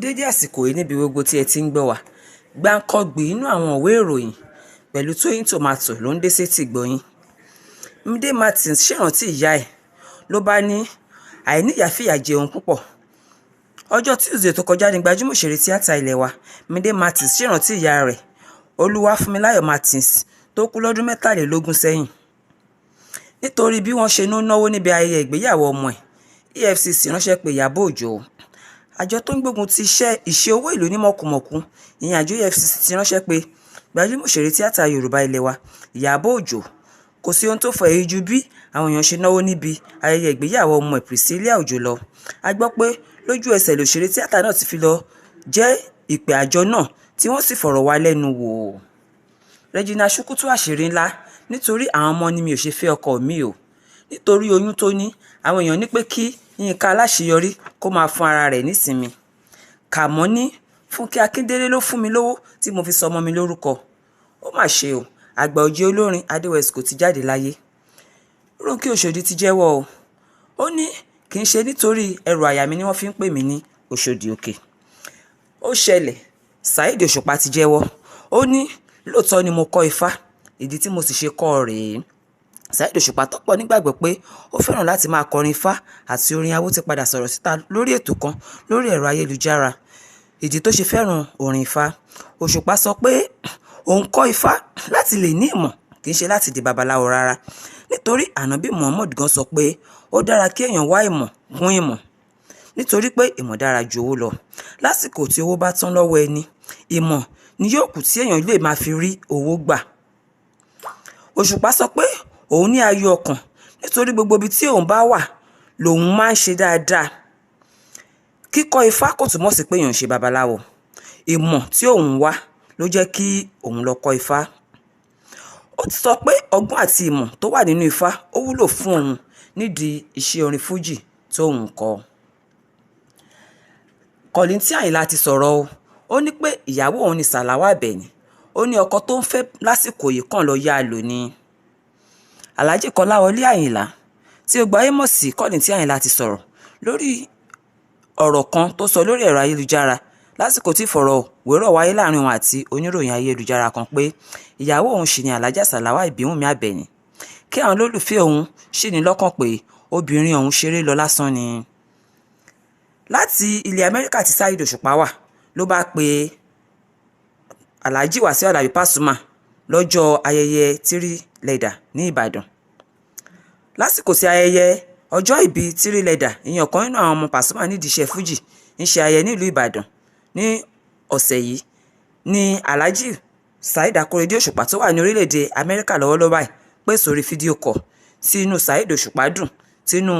Dédé àsìkò yìí níbi gbogbo tí ẹ ti ń gbọ́ wá. Gbáǹkọ́gbì inú àwọn ìwé ìròyìn pẹ̀lú Tóyìn Tòmátò ló ń dé sétí ìgbọ́ yín. Mide Martins ṣèrántí ìyá ẹ̀ ló bá ní àìníyàá fìyà jẹ òun púpọ̀. Ọjọ́ Tuesday tó kọjá ní gbajúmọ̀ òṣèré tíátà ilé wa Mide Martins ṣèrántí ìyá rẹ̀, Olúwafúnmiláyọ̀ Martins, tó kú lọ́dún 23 sẹ́yìn. Nítorí bí wọ́n ṣe ń náwó níbi ayẹyẹ ìgbéyàwó ọmọ ẹ̀, EFCC ránṣẹ́ pé Ìyábọ̀ Òjó. Àjọ tó ń gbógun ti ìṣe owó ìlú ní mọ̀kùmọ̀kù, ìyẹn àjọ EFCC, ti ránṣẹ́ pé gbajúmọ̀ òṣèré tíátà Yorùbá ilé wa Ìyábọ̀ Òjó. Kò sí ohun tó fa èyí ju bí àwọn èèyàn ṣe náwó níbi ayẹyẹ ìgbéyàwó ọmọ ẹ̀ Priscilla Òjó lọ. A gbọ́ pé lójú ẹsẹ̀ lòṣèré tíátà náà ti fi lọ jẹ́ ìpè àjọ náà, tí wọ́n sì fọ̀rọ̀ wá lẹ́nu wò. Regina Chukwu tú àṣírí ńlá: nítorí àwọn ọmọ ni mi ò ṣe fẹ́ ọkọ mi o. Nítorí oyún tó ní, àwọn èèyàn ní pé kí Yinka Aláṣeyọrí kó máa fún ara rẹ̀ nísinmi. Kàmọ́ ní Fúnkẹ́ Akíndélé ló fún mi lówó tí mo fi sọ ọmọ mi lórúkọ. Ó mà ṣe o, àgbà ọ̀jẹ̀ olórin Adé Wesco ti jáde láyé. Rónkẹ́ Òṣòdì ti jẹ́wọ́ o. Ó ní kì í ṣe nítorí ẹrù àyà mi ni wọ́n fi ń pè mí ní Òṣòdì Òkè. Ó ṣẹlẹ̀, Saheed Òṣùpá ti jẹ́wọ́. Ó ní lóòótọ́ ni mo kọ́ Ifá, ìdí tí mo sì ṣe kọ́ ọ rèé. Saheed Òṣùpá tọ́pọ̀ nígbàgbọ́ pé ó fẹ́ràn láti máa kọrin Ifá àti orin awo ti padà sọ̀rọ̀ síta lórí ètò kan lórí ẹ̀rọ ayélujára, ìdí tó ṣe fẹ́ràn orin Ifá. Òṣùpá sọ pé òun kọ́ Ifá láti lè ní ìmọ̀, kì í ṣe láti di babaláwo rárá, nítorí Ànábì Muhammad gan sọ pé ó dára kí èèyàn wá ìmọ̀ kún ìmọ̀, nítorí pé ìmọ̀ dára ju owó lọ. Lásìkò tí owó bá tán lọ́wọ́ ẹni, ìmọ̀ ni yóò kù tí èèyàn lè máa fi rí owó gbà. Òṣùpá sọ pé òun ní ayọ̀ ọkàn nítorí gbogbo ibi tí òun bá wà lòun máa ń ṣe dáadáa. Kíkọ́ Ifá kò túmọ̀ sí pé èèyàn ń ṣe babaláwo. Ìmọ̀ tí òun wá ló jẹ́ kí òun lọ kọ́ Ifá. Ó ti sọ pé ọgbọ́n àti ìmọ̀ tó wà nínú Ifá ó wúlò fún òun nídìí iṣẹ́ orin fújì tóun ń kọ. Kollington Àyìnlá ti sọ̀rọ̀ o. Ó ní pé ìyàwó òun ní Sàláwà Àbẹ̀ní. Ó ní ọkọ tó ń fẹ́ lásìkò yìí kàn lọ́ọ́ yá a lò ní. Alhaji Kọ́láwọlé Àyìnlá tí gbogbo ayé mọ̀ sí Kollington Àyìnlá ti sọ̀rọ̀ lórí ọ̀rọ̀ kan tó sọ lórí ẹ̀rọ ayélujára lásìkò tí ìfọ̀rọ̀wérọ̀ wáyé láàrin òun àti oníròyìn ayélujára kan pé ìyàwó òun ṣì ní Alhaja Sàláwà Ìbíwùnmí Àbẹ̀ní, kí àwọn olólùfẹ́ òun ṣì ní lọ́kàn pé obìnrin ọ̀hún ṣeré lọ lásán ni. Láti ilẹ̀ Amẹ́ríkà tí Saheed Òṣùpá wà ló bá pe Alhaji Wasiu Alabi Pasuma lọ́jọ́ ayẹyẹ Three Leather ní Ìbàdàn. Lásìkò tí ayẹyẹ ọjọ́ ìbí Three Leather, ìyẹn ọ̀kan nínú àwọn ọmọ Pasuma nídìí iṣẹ́ fújì, ń ṣe ayẹyẹ nílùú Ìbàdàn ní ọ̀sẹ̀ yìí ní Alhaji Saheed Akorede Òṣùpá tó wà ní orílẹ̀-èdè Amẹ́ríkà lọ́wọ́lọ́wọ́ báyìí pè sórí fídíò call, tí inú Saheed Òṣùpá dùn, tínú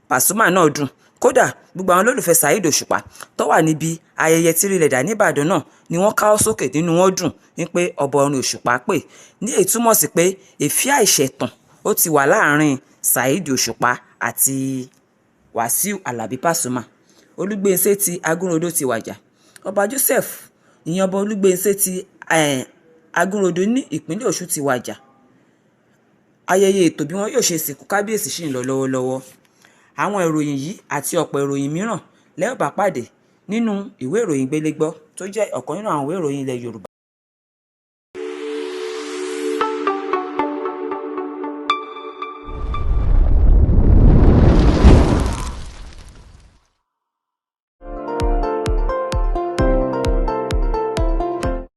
Pasuma náà dùn. Kódà gbogbo àwọn olólùfẹ́ Saheed Òṣùpá tó wà níbi ayẹyẹ Three Leather nìbàdàn náà ni wọ́n káwọ́ sókè nínú wọn dùn wípé ọba orin Òṣùpá pè ní. Èyí túmọ̀ sí pé èéfín àìṣẹ̀tàn ó ti wà láàrin Saheed Òṣùpá àti Wàsíù Alábí Pasuma. Olúgbénṣe ti Agúnròdó ti wàjà. Ọba Joseph, ìyẹn Ọba Olúgbénṣe ti Agúnròdó ní ìpínlẹ̀ Ọ̀ṣun, ti wàjà. Ayẹyẹ ètò bí wọn yóò ṣe sìnkú kábíyèsí ṣì ń lọ lọ́wọ́lọ́wọ́. Àwọn ìròyìn yìí àti ọ̀pọ̀ ìròyìn mìíràn lẹ́ ó bá pàdé nínú ìwé ìròyìn Gbélégbọ́ tó jẹ́ ọ̀kan nínú àwọn ìwé ìròyìn ilẹ̀ Yorùbá.